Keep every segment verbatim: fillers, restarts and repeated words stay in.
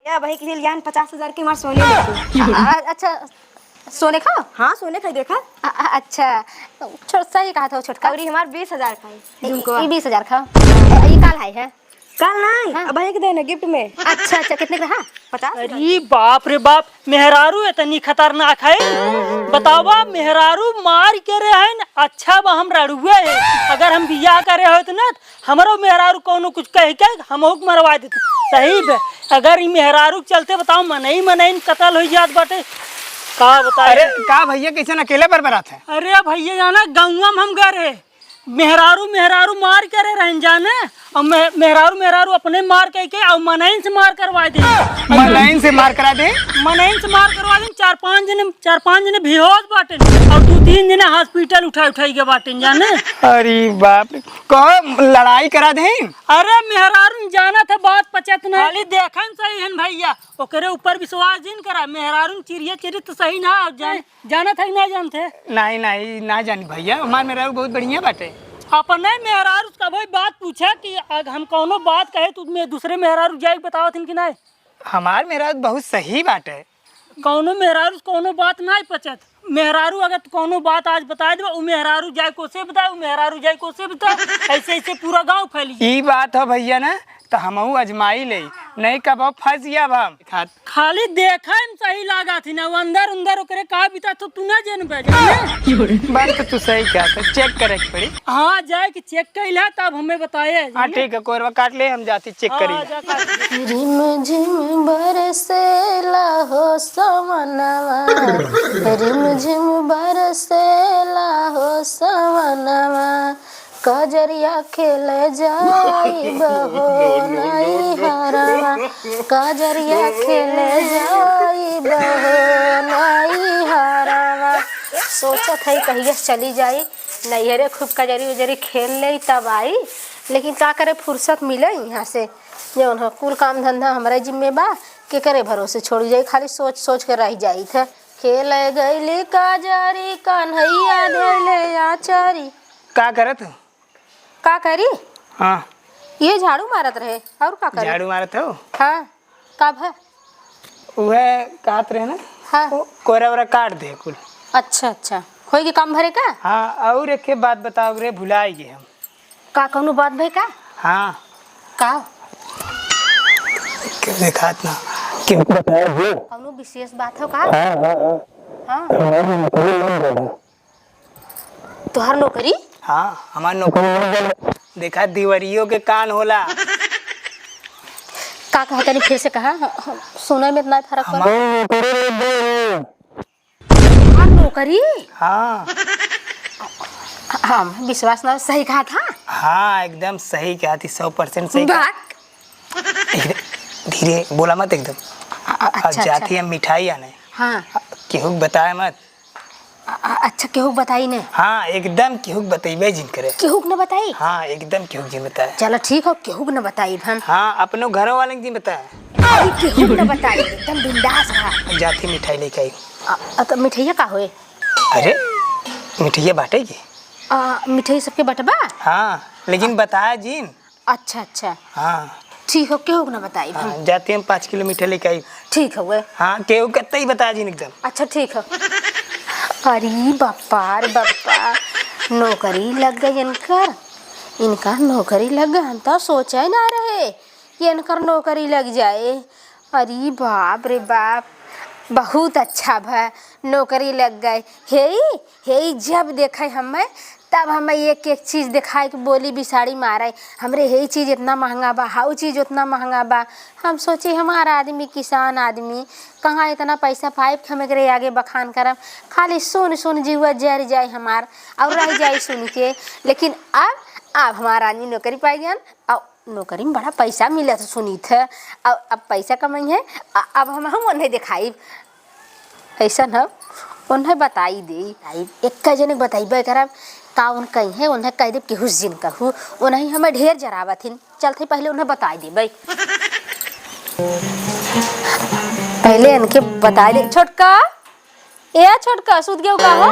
या भाई के लिए लियान पचास हजार के हमार सोने लेके। आ, अच्छा, सोने का? हाँ, सोने का ही देखा। आ, आ, अच्छा, छोट सही कहा था छोटका। और ये हमार बीस हजार का है, ए, झुमकवा। ये बीस हजार का। ए, ये काल है, है? काल नहीं, हाँ। अब भाई के देना गिफ्ट में। अच्छा, अच्छा, कितने का रहा? पचास हजार। अरे बाप रे बाप, मेहरारू इतनी खतरनाक है। बतावा, मेहरारू मार के रहे हैं, अच्छा बा हम रड़ुए हैं। अगर हम बियाह करे होत ना, हमरो मेहरारू कौनो कुछ कह के हमहू के मरवा देत। सही बे, अगर ई मेहरारू के चलते बताओ, मनई मनई में कत्ल हो जात बाटे। का बताई? अरे का भैया, कैसन अकेले बरबरात है? अरे भैया, जाना गौवा में हम गए रहे, मेहरारू मेहरारू मार करे रहन जाने, और मे-, मेहरारू मेहरारू अपने मार के, के और मनइन से मार करवा दे। मनइन से मार करा दे? मनइन से मार करवा दे। चार पांच जने, चार पांच जने बेहोश बाटेन और दू तीन जने हॉस्पिटल उठा उठाई के बाटेन जाने। अरे बाप रे, कहो लड़ाई करा दे। अरे मेहरारू जानत है बात पचत नहीं, खाली देखन सही है भैया, ओकरे ऊपर विश्वास जिन करा। मेहरारू चिड़िया चरित्र सही ना हो जाए। जानत है कि ना जानत है? नहीं, नहीं, ना जानी भैया, हमार मेहरारू बहुत बढ़िया बाटे। अपने मेहरारू से कबो बात पूछा कि अग-, हम कौनो बात कहे तो में दूसरे मेहरारू जाए बतावत हन कि नहीं? हमार मेहरारू बहुत सही बाटे। कौनो मेहरारू से कौनो बात नहीं पचत। मेहरारू अगर तू कौनो बात आज बताए देबा, उ मेहरारू जाए कोसे बताए, उ मेहरारू जाए कोसे बताए, ऐसे ऐसे पूरा गांव फैली। ई बात हो भैया ना, तो हमहू आजमाई ले, नहीं कबो फंस जाब हम। खात खाली देखा में सही लागत ही ना, वो अंदर उंदर ओकरे का बीता तो तू ना जानबे, जाने? बात तो तू सही कहा, तो चेक करे के पड़ी। हाँ, जाए कि चेक कैला तब हमें बताए, हाँ, जाने? ठीक है, कोरवा काट ले, हम जाती चेक हाँ, करी। जा काट। रिम झिम बरसेला हो सवनवा, रिम झिम बरसेला हो सवनवा, कजरिया खेले जाइब हो नैहरवा, कजरिया खेले जाइब हो नैहरवा। सोचत है कहिया चली जाई नैहरे, खूब कजरी उजरी खेल ले तब आई, लेकिन का करे फुर्सत मिले यहाँ से, जौन हो कुल काम धंधा हमरे जिम्मे बा, के करे भरोसे छोड़ी जाई, खाली सोच सोच के रह जाई थे। खेले गईली कजरी कन्हैया धैले आचारी। का करत हो? का करी? हाँ। ये झाड़ू मारत रहे, और का करी? झाड़ू मारत हो? हाँ, का भा? उहे कहत रहे ना, हाँ। वो कोरा वोरा काट दे कुल। अच्छा, अच्छा, होई के काम भरे का? हाँ, और एक बात बताओ रे, भुलाई गए हम। का कौनो बात भई का? हाँ। का? क्यों देखात ना? क्यों बताया हो? कौनो विशेष बात हो का? हाँ, हाँ, हाँ। हाँ। हमारी नौकरी लग गई। तोहार नौकरी? हाँ, हमार नौकरी लग गई। देखा, दीवरियो के कान होला। का कहा तनी फिर से कहा, सुने में इतना फर्क पड़ा। हमार नौकरी लग गई। हमार नौकरी? हाँ। हाँ, विश्वास ना, सही कहा था? हाँ, एकदम सही कहा थी, सौ परसेंट सही कहा। बाक। धीरे, धीरे बोला मत एकदम। अ-, अ-, अब अच्छा, जाती अच्छा। हम मिठाई आने। हाँ। केहू के बताए मत। अ-, अ-, अच्छा, केहू के बताई ने? हाँ, एकदम केहू के बतइबे जिन करे। केहू के न बताई? हाँ, एकदम केहू के जिन बताए। चलो ठीक हो, केहू के न बताई हम। हाँ, अपनो घरों वाले के जिन बताए। अरे, केहू के न बताई, एकदम बिंदास रहा। जाती मिठाई लेके आई। अ, अ, तो मिठाइया का होए? अरे, मिठाइया बांटे की? अ, मिठाई सबके बंटबा? हाँ, लेकिन बताए जिन। अच्छा, अच्छा। हाँ। ठीक हो, केहू के ना बताई हम। हाँ, जाते हम पाँच किलो मीठा लेके आई। ठीक हउए। हाँ, केहू के तई बता जिन एकदम। अच्छा, ठीक हो। अरे बप्पा, अरे बप्पा, नौकरी लग गई इनकर। इनकर नौकरी लग गई, हम तो सोचे ना रहे कि इनकर नौकरी लग जाए। अरे बाप रे बाप, बहुत अच्छा भा, नौकरी लग गए। हे, हे, जब देखे हमें, तब हमें एक एक चीज देखाए के बोली बिसाड़ी मारे, "हमरे हे चीज इतना महंगा बा, हाउ चीज उतना महंगा बा।" हम सोची, "हमार आदमी, किसान आदमी, कहाँ इतना पैसा पाइब कि हम एकरे आगे बखान करब?" खाली सुन सुन जीवा जर जाए हमार और रह जाए सुन के। लेकिन अब, अब हमार आदमी नौकरी पाई गन, अब नौकरी में बड़ा पैसा मिलत सुनीत है, अब, अब पैसा कमाई है, अ-, अब हम, हम उन्हें देखाइब। ऐसन हो, उन्हें बताई दे। आई, एक जने बताइबे करब, का उन कही है, उन्हें कह देब, "केहू से जिन कहू, उन्हें हमें ढेर जरावत हिन।" चलते पहले उन्हें बताई देबे। पहले इनके बताई दे। छोटका, ए छोटका, सूत गयो का हो?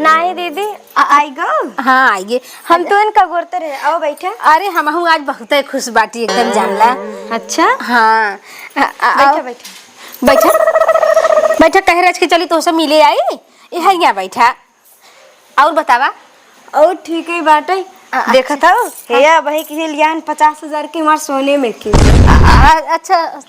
नाही दीदी, आ, आई गो? हाँ, आइए। हम तो इनका गोरते रहे। आओ, बैठा। अरे, हमहू आज बहुते खुश बाटी, एकदम जानला। अच्छा? हाँ। आ, आ, बैठा, आओ। बैठा। बैठा। बैठा, कहे रच के चली, तोहसे मिले आई। इहै हियाँ बैठा। और बतावा? और ठीक है बाटे। आ, देखत अच्छा। हौ? हाँ। हे, अबही के लियान पचास हजार के हमार सोने में के। आ, आ, अच्छा,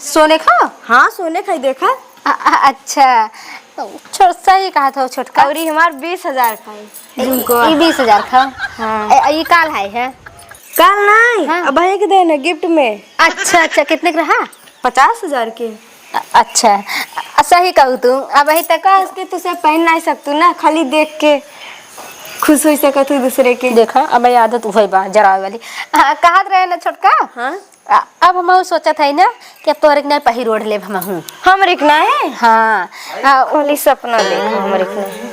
सोने का? हाँ, सोने का ही देखा। आ, आ, अच्छा, छोट सही कहा था छोटका। और ये हमार बीस हजार का है, झुमको। ये बीस हजार का? हाँ। ए, ये काल है, है? काल नहीं, हाँ। अबही के देना gift में। अच्छा, अच्छा, कितने का रहा? पचास हजार के। अ-, अच्छा, अ, सही कहू तू, अबही तक का इसके तुसे पहन नहीं सकतू ना, खाली देख के खुश हो सकत हूँ दूसरे के। देखा, अब ये आदत उहे बा, जरावे वाली। हाँ, कहत रहे ना छोटका? हाँ? अ-, अब हमहू सोचत है ना कि अब तोहरे के नहीं पहिर ओढ़ लेब हमहू। हमरे के नहीं? हाँ। अ, खाली सपना देख, हमरे के नहीं।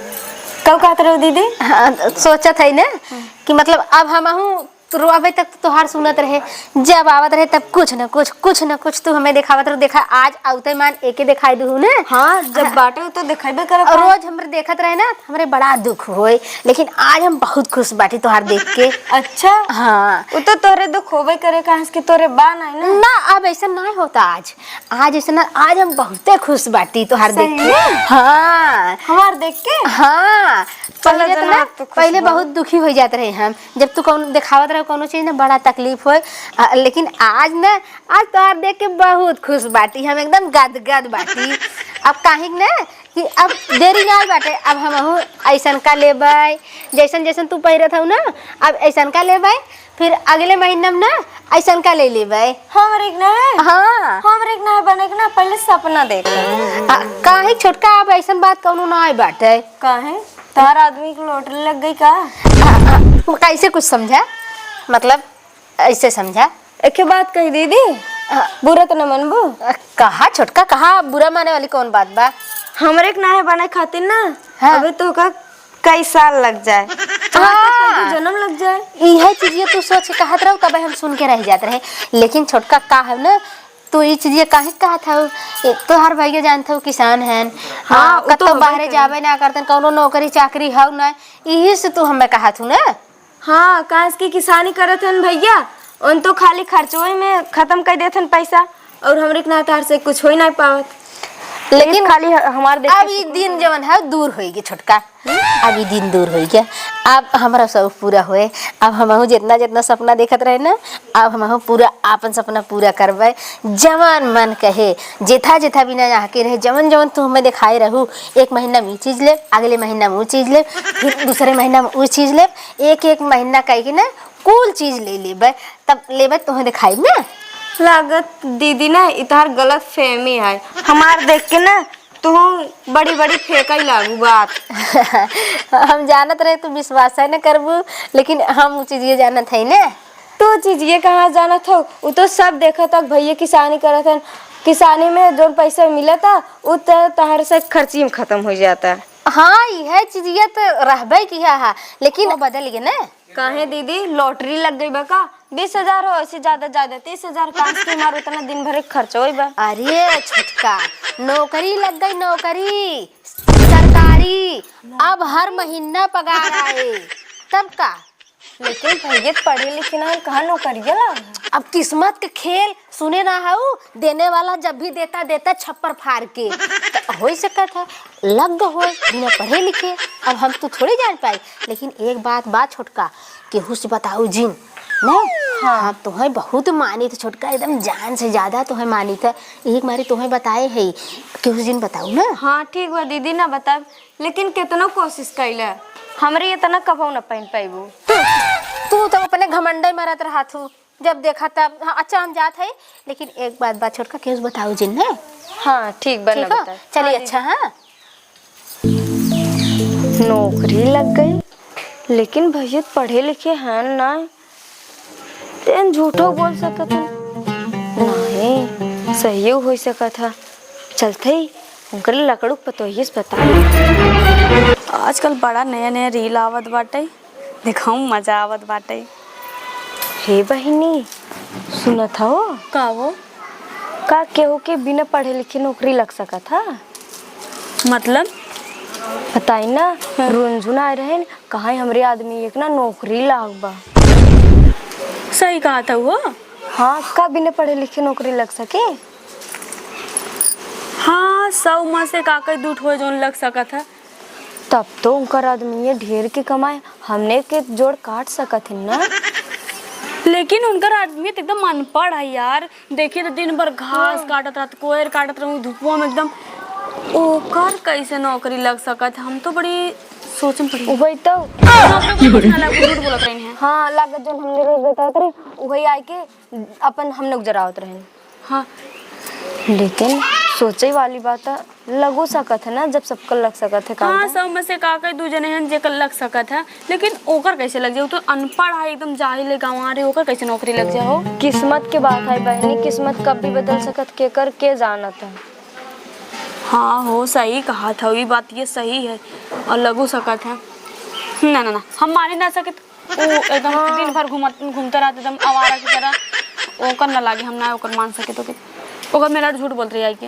कब कहत रहो दीदी? हाँ, सोचत है ना कि मतलब अब हमहू तो रोवे तक तो तोहार सुनत रहे, जब आवत रहे तब कुछ न कुछ, कुछ न कुछ तू हमें देखावत रहे। देखा, आज आवते मान एके देखाई दुहू ने। हाँ, जब हाँ। बाटे उ तो देखाइबे करत और है। रोज हमरे देखत रहे ना, हमरे बड़ा दुख होए, लेकिन आज हम बहुत खुश बाटी तोहार देख के। अच्छा? हाँ। उ तो तोहरे दुख होबे करे, काहे से कि तोहरे बा नहीं ना। ना, अब ऐसा नहीं होता आज। आज ऐसा ना, आज हम बहुते खुश बाटी तोहार देख सही के। में? हाँ। हमार देख के? हाँ। चलो पहले तो जना, ना, अब तो खुश पहले बा। बहुत दुखी हो जात रहे हम। जब तू कौन देखावत रहे कौनो चीज ना, बड़ा तकलीफ होए, आ, लेकिन आज ना, आज तोहार देख के बहुत खुश बाटी हम, एकदम गदगद बाटी। अब काहे ना कि अब देरी ना बाटे, अब हमहू ऐसन का लेबै, जैसन जैसन तू पहिरत हऊ ना, अब ऐसन का लेबै, फिर अगले महीना में ना ऐसन का ले लेबै। हमरे के ना है? हाँ। हमरे के ना है बने के ना, पहले सपना देख। आ, काहे छोटका, अब ऐसन बात कौनो ना आए बाटे। काहे? तोहार आदमी के लॉटरी लग गई का? आ, आ, कैसे कुछ समझा? मतलब, ऐसे समझा। एके बात कही दीदी, हाँ। बुरा तो न मनबू? आ, कहा छोटका, कहा बुरा माने वाली कौन बात बा? हमरे के नाहे बने खातिर ना, हाँ। अबे तोहका कई साल लग जाए, चाहे तो हाँ। कई जन्म लग जाए। इहे चीजिया तू सोच के कहत रहू, तबे हम सुन के रह जात रहे। लेकिन छोटका का है ना, तू ई चीजिया काहे कहत हऊ? ए, तोहार भैया जानत हऊ किसान हन। हाँ, हाँ, उ तो कत्तो होबे बाहरे करे। जाबे ना करतन, कौनो नौकरी चाकरी हऊ ना, इही से तू हमें कहत हऊ ना। हाँ, काहे से कि किसानी करत हन भैया, उन तो खाली खर्चवे में खत्म कर देत हन पैसा, और हमरे के ना तोहार से कुछ हो ही नहीं पावत। लेकिन लेकिन खाली ह-, हमार देखे अब से ई कुछ दिन नहीं। जवन है दूर होई गे छोटका, अब ई दिन दूर होई गे, अब हमरा शौक पूरा होए, अब हमहू जितना जितना सपना देखत रहे ना, अब हमहू पूरा आपन सपना पूरा करबे। जवन मन कहे, जेथा जेथा बिना यहाँ के रहे, जवन जवन तू हमें देखाए रहू, एक महीना में ई चीज लेब, अगले महीना में वो चीज लेब, फिर दूसरे महीना में वो चीज लेब, एक एक महीना कह के ना कुल चीज ले लेबे, तब लेबे तोहे देखाई ना। लागत दीदी ना, ई तोहार गलत फहमी है। हमार देख के ना तू बड़ी बड़ी फेंकई लागू बात। हम जानत रहे तू विश्वास है न करबू, लेकिन हम उ चीज ये जानत है ना। तू चीज ये कहाँ जानत हो? उ तो सब देखत हक भैया किसानी करत हन, किसानी में जोन पैसा मिलता उ तो तोहर से खर्ची में खत्म हो जाता। हाँ, यह चीज ये तो रहबे किया है, लेकिन वो बदल गए ना। काहे दीदी, लॉटरी लग गई बा का? बीस हजार हो, ऐसे ज्यादा ज्यादा तीस हजार, काश के हमार उतना दिन भर के खर्च होई बा। अरे छोटका, नौकरी लग गई, नौकरी सरकारी, अब हर महीना पगार आए, तब का? लेकिन भैया तो पढ़े लिखे ना, कहाँ नौकरिया लाग? अब किस्मत के खेल सुने ना हऊ, देने वाला जब भी देता, देता छप्पर फाड़ के। तो हो ही सकत है, लग गए होए, बिना पढ़े लिखे। अब हम तो थोड़ी जान पाई, लेकिन एक बात बा छोटका, केहू से बताऊ जिन, ना? हाँ। हम तोहे बहुत मानित छोटका, एकदम जान से ज्यादा तोहे मानित है। एक मारी तोहे बताए है, केहू से जिन बताऊ ना? हाँ, ठीक बा दीदी, ना बताब, लेकिन केतनो कोशिश कैले, हमरे इतना कबहू ना पहन पाइबू। तू तो अपने घमंडे में रहत रहा थू। जब देखा तब, हाँ, अच्छा, हम जात है, लेकिन एक बात, बात छोटका केहू से बताऊ जिन, ने? हाँ, ठीक बा, ठीक ना हो? बताए। चलिए, हाँ, अच्छा, दीदी। हाँ। नौकरी लग गई, लेकिन भैया पढ़े लिखे हैं ना, तेन झूठो बोल सकत है। नहीं, सही हो सकत है। चलते ही उनकर लकड़ू पतोहिए से बता। आजकल बड़ा नया नया रील आवत बाटे। देखऊ, मजा आवत बाटे। हे बहिनी, सुनत हव? का वो? का केहू के बिना पढ़े लिखे नौकरी लग सकत ह? मतलब? बताई ना, हाँ। रुनझुन आए रहे न, कहाँ हमरे आदमी एक ना नौकरी लाग बा। सही कहत हौ। हाँ, का बिना पढ़े लिखे नौकरी लग सके? हाँ, सौ में से का कई दू ठो जौन लग सकत है। तब तो उनकर आदमी ये ढेर के कमाए, हमने के जोड़ काट सकत है ना। लेकिन उनकर आदमी तो एकदम अनपढ़ है यार। देखिए तो दिन भर घास हाँ। काटत रहत, कोयर काटत रहत, धुपवा में एकदम। ओकर कैसे नौकरी लग सकत है? हम तो बड़ी सोच में पड़ी। उबई तो। नौकरी को कुछ ना लगे, झूठ बोलत रही हैं। हाँ, लागत जौन हमने रोज बतावत रही, उबई आए के अपन हम लोग जरावत रहे। हाँ। लेकिन सोचे वाली बात है, लगो सकत है ना, जब सबकर लग सकत है काम हाँ, तो। सब में से का कई दू जने हैं जेकर लग सकत है, लेकिन ओकर कैसे लग जाए? वो तो अनपढ़ है, एकदम जाहिल है, गंवार है, ओकर कैसे नौकरी लग जाओ? किस्मत के बात है बहनी, किस्मत कब भी बदल सकत, केकर के जानत है। हाँ हो, सही कहत हौ, ई बात ये सही है, और लगो सकत है। ना, ना, ना, हम माने ना सकत। उ एकदम हाँ। दिन भर घूमत, घूमते रहत एकदम आवारा की तरह। ओकर ना लागे, हम ना ओकर मान सके तो के। ओकर मेहरारू झूठ बोलत रही आई के।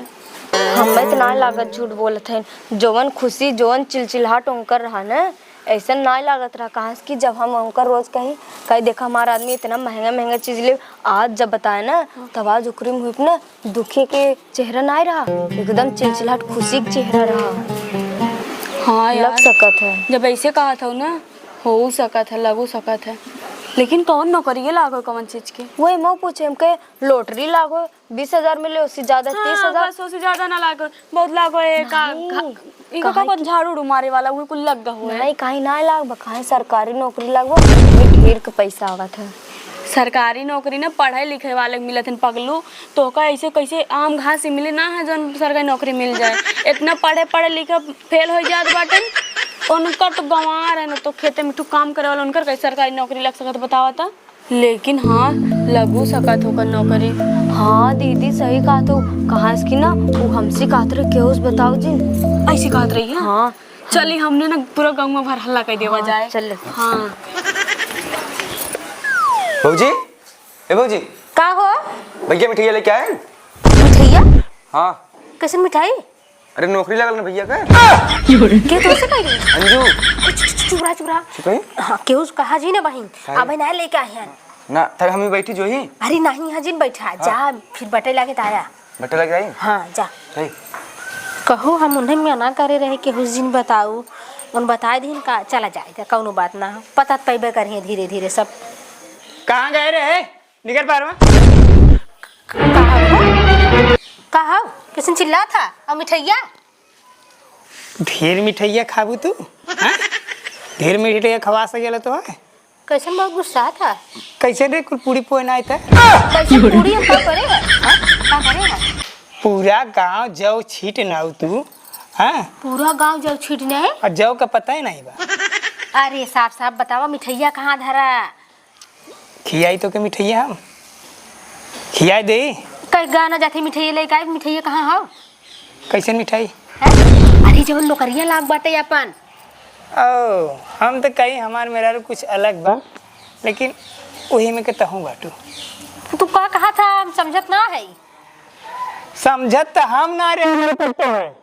हमें तो ना लागत झूठ बोलत है। जवन खुशी, जवन चिलचिलाहट उनकर रहा ना, ऐसन ना लागत रहा। कहाँ से कि जब हम उनकर रोज कहीं, कहीं देखा हमारा आदमी इतना महंगा महंगा चीज ले, आज जब बताए ना, तब आज ओकरे मुँह पे ना दुखी के चेहरा ना रहा, एकदम चिलचिलाहट खुशी के चेहरा रहा। हाँ यार, लग सकत है। जब ऐसे कहत हौ ना, हो सकत है, लगो सकत है। लेकिन कौन नौकरिये लागो, कौन चीज के? वही मैं पूछे, हमके लॉटरी लागो, बीस हजार मिले, उससे ज्यादा हाँ, तीस हजार। बस उससे ज्यादा ना लागो, बहुत लागो है का, नहीं, का, इको का कहाँ को की झाड़ू उड़ू मारे वाला, वो कुल लग गए हुए। नहीं, कहीं ना लागबा, कहीं सरकारी नौकरी लागबा, उसमें ढेर के पैसा आवत है। सरकारी नौकरी ना पढ़े लिखे वाले के मिलत है पगलू, तो का ऐसे कैसे आम घास ही मिले ना है जौन सरकारी नौकरी मिल जाए। इतना पढ़े पढ़े लिखे फेल हो जात बाटन, उनकर तो गंवार है ना, तो खेते में ठू काम करे वाला उनकर कैसे सरकारी नौकरी लग सकत बतावा ता? लेकिन हाँ, लगू सकत होकर नौकरी। हाँ दीदी, सही कहत हो। कहाँ से कि ना, वो हमसे कहत रहे, केहू से बताओ जिन। ऐसे कहत रही है? हाँ। चली, हमने ना पूरा गाँव में भर हल्ला कर देवा हाँ, जाए। चल। हाँ। भौजी, ए भौजी। का हो? भैया मिठाइया लेके आए। मिठाइया? हाँ। कैसन मिठाई? अरे नौकरी लगल ना भैया का। के तोसे कह रही? अंजू। चुप, चुप, चुप रहा, चुप रहा। चुप रही? हाँ, केहू से कहा जी ना बहिन। काहे? अबे ना लेके आए हैं। ना, तब हम ही बैठी जो ही। अरे नहीं, हाँ जिन बैठा, हाँ। जा, फिर बटे लागे त आया। बटे लागे आई? हाँ, जा। ठीक। कहू हम उन्हें मना करे रहे कि हुस जिन बताऊ, उन बताए दिन का चला जाए, त कौनो बात ना हो। पता त पैबे करिए धीरे धीरे सब। कहाँ गए रहे? निकल बाहर में। कहा हो? कहा हो? किसन चिल्ला था? और मिठाइया? ढेर मिठाइया खाबू तू? हाँ? ढेर मिठाइया खवा सकेला तो है? कैसन बहुत गुस्सा था? कैसे रे कुल पूरी पोए ना आए थे? कैसे पूरी हम का करे है? हाँ? का करे है? पूरा गांव जौ छीट नाऊ तू, हाँ? पूरा गांव जौ छीट नहीं? और जौ का पता ही नहीं बा। अरे साफ साफ बतावा मिठाइया कहाँ धरा? खियाई तो के मिठाइया हम? खियाई दे? कई गाना जाते मिठाइया लेके आए, मिठाइया कहाँ हो? कैसन मिठाई? हैं? अरे जवन नौकरिया लाग बाटे अपन। ओ, हम तो कही हमार मेहरारू कुछ अलग बा, लेकिन वही में के तहूँ बाटू। तू का कहा था, हम समझत ना है। समझत तो हम ना रहे, हमारे पत्ते हैं,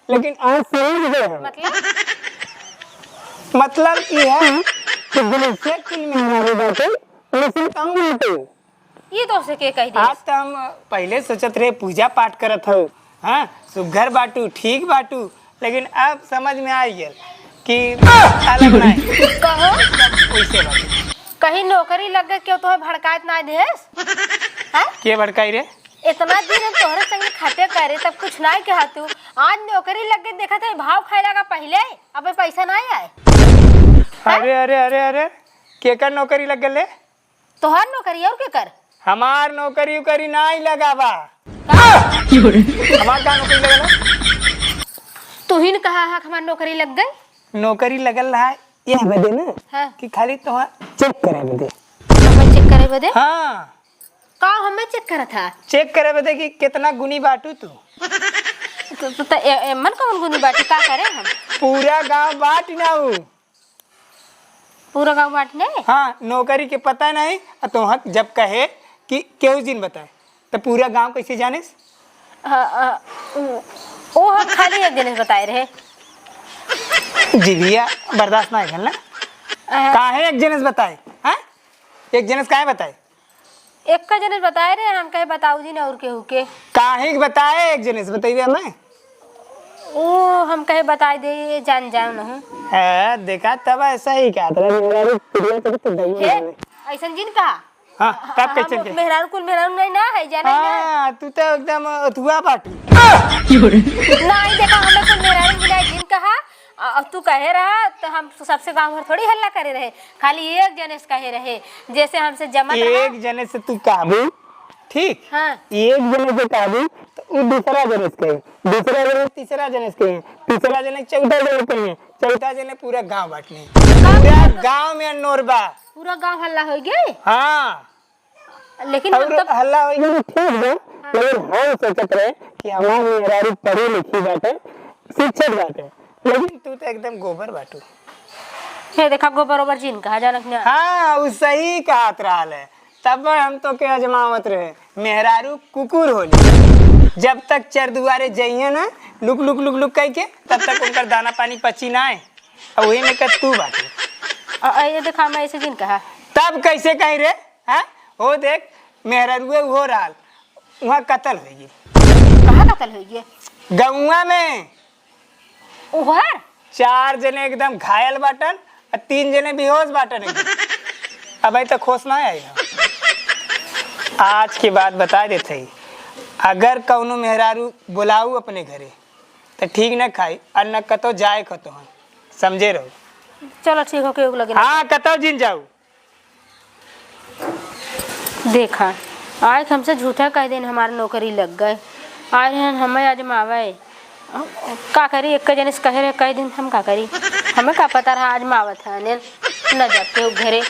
लेकिन आज समझ गए हम। मतलब? मतलब ये है कि जैसे कुल मेहरारू बाटे, वैसे कम बाटे। ये तो उसे के कह दिया? आज तो हम पहले सोचत रहे पूजा पाठ करत हो, हाँ, सुघर बाटू, ठीक बाटू, लेकिन अब समझ में आ गया कि अलग नहीं। कहो? वैसे बाटू। कहीं नौकरी लग गई, क्यों तुम्हें भड़कायत ना देस? हैं? के भड़काई रे? इतना दिन हम तोहरे संग खटे करे, तब कुछ नहीं कहा तू। आज नौकरी लग गई, देखा था भाव खाए लगा पहले, अब पैसा नहीं आए। अरे, अरे, अरे, अरे, केकर नौकरी लग गले? तोहार नौकरी और के कर? हमार नौकरी उकरी नाई लगा बा। का? हमार का नौकरी लगल है? तू ही न कहा है कि हमार नौकरी लग गई। नौकरी लगल रहा यह बदे ना हाँ। कि खाली तोहार चेक करे बदे। हमें चेक करे बदे? हाँ। का हमें चेक करत था? चेक करे बदे कि कितना गुनी बाटू तू। तो, तो, तो ए, ए, मन कौन गुनी बाटी का करे हम? पूरा गांव बाट ना हूँ। पूरा गाँव बांटने? हाँ, नौकरी के पता नहीं, आ तोहक जब कहे कि केहू जिन बताए, तो पूरा गाँव कैसे जानिस? हाँ, आ, उ, ओ हम खाली एक जने से बताए रहे। जिभिया बर्दाश्त ना होइल ना। अ, काहे एक जने से बताए, हैं? एक जने से काहे बताए? एक का जने बताए रहे, हम कहे बताऊ जी ना और केहू के। काहे के बताए, एक जने से बताइबे ना। ओ, हम कहे बताई दे, ये जान जाओ ना। हाँ, देखा तब ऐसा ही क्या था, मेरा भी प्रिया तो, तो दही हे, है। ऐसन जिन कहा। हाँ, तब हम कैसे के? मेहरारू कुल मेहरारू नहीं ना है, जाने ना। हाँ, तू तो एकदम अथुआ बाटू। नहीं, देखा, हमें कुल मेहरारू मिला जिन कहा, अ, अ, तू कहे रहा, तो हम सबसे गाँव भर थोड़ी हल्ला करे रहे, खाली एक जने से कहे रहे, जैसे हमसे जमत रहा। एक जने से तू कहबू, ठीक? हाँ। एक जने से कहबू, तो उ दूसरा जने से कहे, दूसरा जने तीसरा जने से कहे, तीसरा जने चौथा जने कहे, चौथा जने पूरा गाँव बाटने, पूरा गाँव में अन्नोर बा। पूरा गाँव हल्ला हो गए। हाँ। लेकिन हम और तो हल्ला हो गया, ठीक बा, हाँ। लेकिन हम सोचत रहे कि हमार मेहरारू पढ़ी लिखी बाटे, शिक्षित बाटे, लेकिन तू तो एकदम गोबर बाटू। हे देखा, गोबर ओबर जिन कहा, जानत ना। हाँ, उ सही कहत रहल है, तब हम तो के अजमावत रहे, मेहरारू कुकुर होली, जब तक चर दुआरे जइहे ना, लुक लुक लुक लुक कह के, तब तक उनकर दाना पानी पची ना है। और वही में का तू बाटे। अ, अ, ये देखा, मैं ऐसे जिन कहा। तब कैसे कही रे? हाँ? हो देख, मेहररुए हो रहल, वहाँ कत्ल होइ गई। कहाँ कत्ल होइ गई? गौवा में। उहर? चार जने एकदम घायल बाटन, और तीन जने बेहोश बाटन एकदम। अब अभी तक होश ना आई है। आज के बाद बता देते ही, अगर कौनो मेहरारू बुलाऊ अपने घरे, तो ठीक न खाई, और न कतो जाए कतो हम। समझे रहो। चलो ठीक हो, केहू के लगे ना। हाँ, कतौ जिन जाऊ। देखा, आज हमसे झूठा कह दिन हमार नौकरी लग गए। आए रहन हमें आजमावे। का करी, एक जने से कहे रहे, कह दिन हम का करी? हमें का पता रहा आजमावत है, न जाते हो घरे।